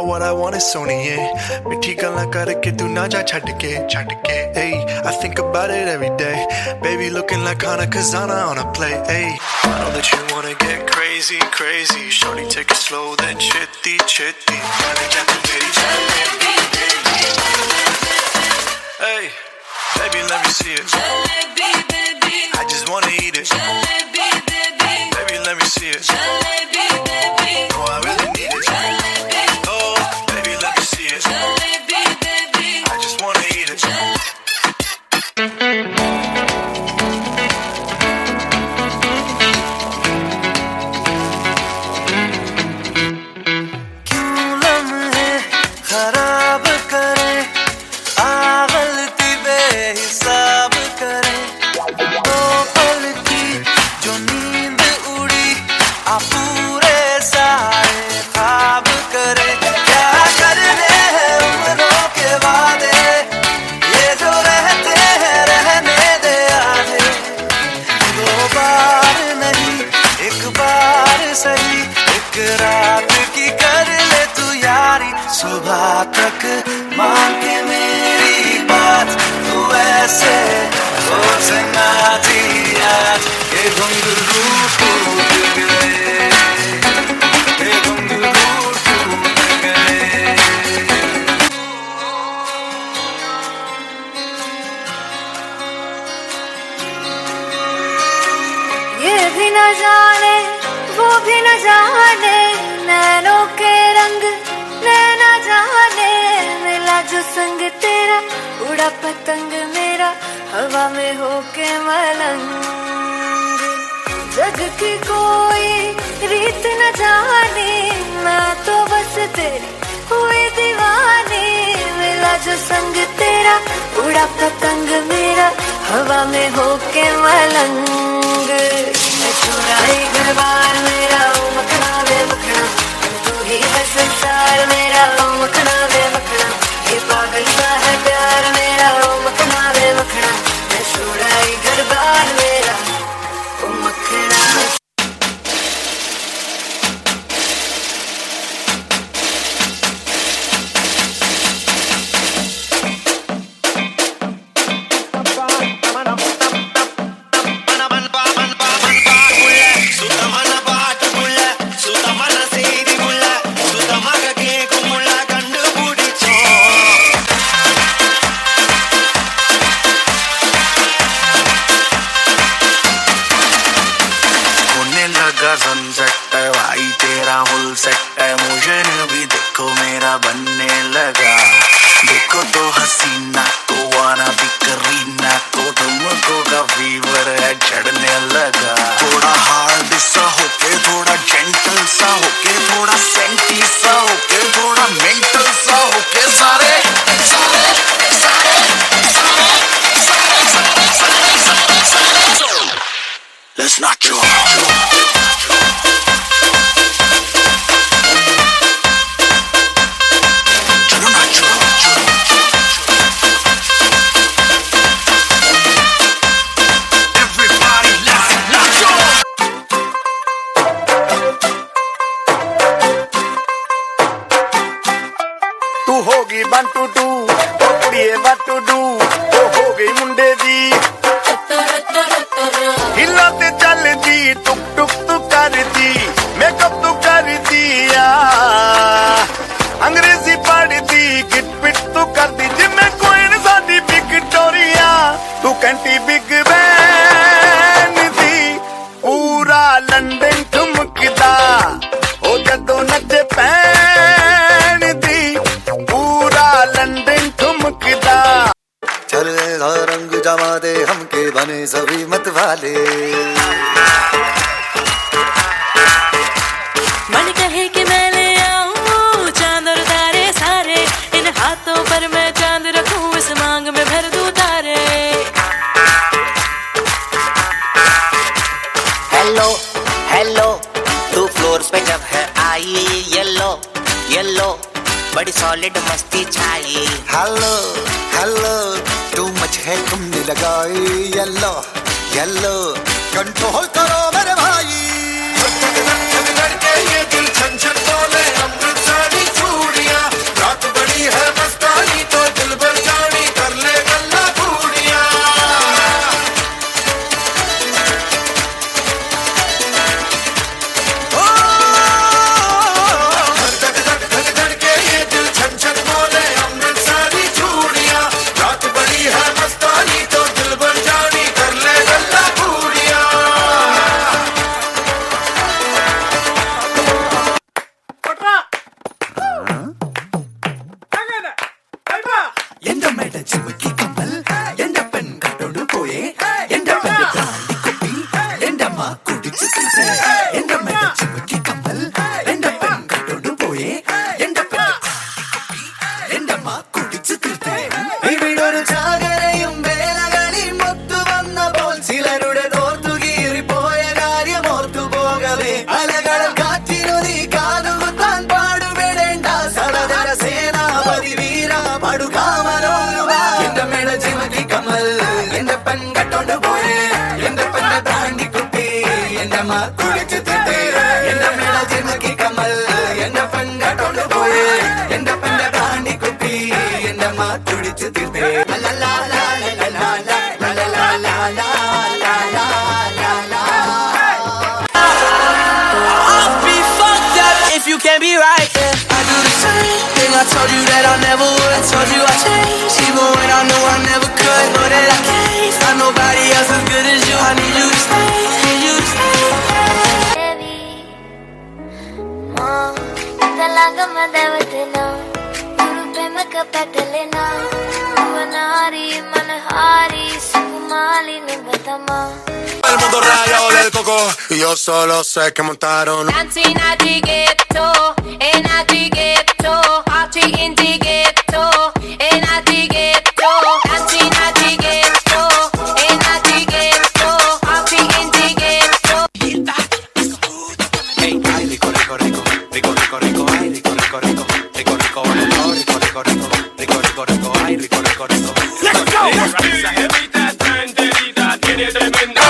All what I want is ਸੋਹਣੀਏ, ਮਿੱਠੀ ਗੱਲਾਂ ਕਰਕੇ ਤੂੰ ਨਾ ਜਾ ਛੱਡ ਕੇ, ਛੱਡ ਕੇ। Ay, I think about it every day. Baby looking like Hana Kazana on a play. Ay, I know that you wanna get crazy, crazy. Shorty, take it slow, then chitty chitty. ਜਾ ਤੂੰ ਮੇਰੀ। Hey, baby, let me see it. I just wanna eat it. Baby, let me see it. Oh, I really need it. Oh, baby, let me see it. I just wanna eat it. क्यों लम्हे खराब करें, आ गलती बेहिसाब करें। दो पल की जो नींद उड़ी, आ पूरे सारे ख्वाब करें। क्या करने हैं उम्रों के वादे, ये जो रहते हैं रहने दे आधे। दो बार नहीं, एक बार सही, एक रात की कर ले तू यारी। सुबह तक मान के मेरी बात, तू ऐसे हो नाची आज के घुंघरू टूट गए, के घुंघरू टूट गए। ये भी न जाने, वो भी न जाने, नैनों के रंग नैना जाने। मिला जो संग तेरा, उड़ा पतंग मेरा, हवा में होके मलंग। जग की कोई रीत न जाने, मैं तो बस तेरी हुई दीवानी। मिला जो संग तेरा, उड़ा पतंग मेरा, हवा में होके मलंग। मैं छुड़ाई घर बार मेरा, ओ मखना वे मखना, तू ही है संसार मेरा, ओ मखना वे मखना। ये पागल सा है प्यार मेरा, ओ मखना वे मखना। मैं छुड़ाई घर बार मेरा, ओ मखना। சுத்தமான பாட்டுக்குள்ள சுத்தமான செய்திக்குள்ள சுத்தமாக கேட்குமுள்ள கண்டுபிடிச்சோம். होने लगा सनसेट है भाई, तेरा हुल सेट है, मुझे भी देखो मेरा बनने लगा। देखो तो हसीना को, आना भी करीना को, तुमको का फीवर है चढ़ने लगा। थोड़ा हार्ड सा होके, थोड़ा जेंटल सा होके, थोड़ा सेंटी सा होके, थोड़ा मेंटल सा होके, सारे सारे सारे सारे सारे सारे सारे सारे सारे। Let's not you. चलो नाचो। Everybody, let's nacho. ਤੂੰ ਹੋ ਗਈ 1 2 2, ਉਹ ਕੁੜੀਏ 1 2 2, ਉਹ ਹੋ ਗਈ ਮੁੰਡੇ ਦੀ। ਹਿੱਲਾਂ ਤੇ ਚੱਲਦੀ, ਟੁਕ ਟੁਕ ਤੂੰ ਕਰਦੀ, ਮੇਕਅਪ ਤੂੰ ਕਰਦੀ ਆ, ਅੰਗਰੇਜ਼ੀ ਪੜ੍ਹਦੀ, ਗਿੱਟ ਪਿੱਟ ਤੂੰ ਕਰਦੀ, ਜਿਵੇਂ ਕੋਈ ਨੀ ਸਾਡੀ ਵਿਕਟੋਰੀਆ। ਤੂੰ ਕੈਂਟੀ ਬਿਗ ਬੈਨ ਦੀ, ਪੂਰਾ ਲੰਡਨ ਠੁਮਕਦਾ, ਉਹ ਜਦੋਂ ਨੱਚੇ ਪੈਣ ਦੀ, ਪੂਰਾ ਲੰਡਨ ਠੁਮਕਦਾ। चल रंग जमा दे हमके, बने सभी मत वाले। मन कहे कि मैं ले आऊं चांद और तारे सारे, इन हाथों पर मैं चांद रखूं, इस मांग में भर दूं तारे। हेलो हेलो, तू फ्लोर्स पे जब है आई, येलो येलो बड़ी सॉलिड मस्ती छाई। हेलो हेलो, टू मच है तुमने लगाई, येलो येलो कंट्रोल करो मेरे भाई। ये दिल छन छन बोले अमृतसरी चूड़ियां। ഇവിടൊരു ചാകരയും വേലകളിയും ഒത്തുവന്ന പോൽ ചിലരുടെ തോർത്തു കീറിപ്പോയ കാര്യം ഓർത്തു പോകവേ അലകളൽ കാറ്റിനു നീ കാതുകുത്താൻ പാടുപെടേണ്ട സടധര സേനാപതി വീര പടുകാമനോരുവ എന്റെ മേട ചിമക്കി കമൽ എന്റെ പെൺ കട്ടോണ്ട് പോയേ എന്റെ പെണ്ണെ താണ്ടി കുട്ടി എന്റെ അമ്മ കുളിച്ചു തീർത്തേ എന്റെ മേട ചിമക്കി കമൽ എന്റെ പെൺ കട്ടോണ്ട് പോയേ എന്റെ പെണ്ണെ താണ്ടി കുട്ടി എന്റെ അമ്മ കുളിച്ചു തീർത്തേ ലാ ലാ ലാ ലാ ലാ ലാ ലാ ലാ ലാ ലാ ലാ ലാ ലാ. I'll be fucked up if you can't be right. Yeah. I do the same thing I told you that I never would. I told you I changed, even when I knew I never could. Know that I can't find nobody else as good as you. I need you to stay, need you to stay. ළඟම දැවටෙනා ගුරු ප්‍රේමක පැටලෙනා නුවනාරි මනහාරි සුකුමාලි නුඹ තමා. El mundo rayado del coco. Y yo solo sé que montaron. Dancing at the ghetto, in at the ghetto, party in the ghetto, in at the ghetto, dancing at the ghetto, in at the ghetto, party in the ghetto. Hey, ay, rico, rico, rico, rico, rico, rico, ay, rico, rico, rico, rico, rico, rico, rico, rico, rico, rico, rico, ay, rico, rico, rico. Let's go. Esa jevita está enterita, tiene tremenda.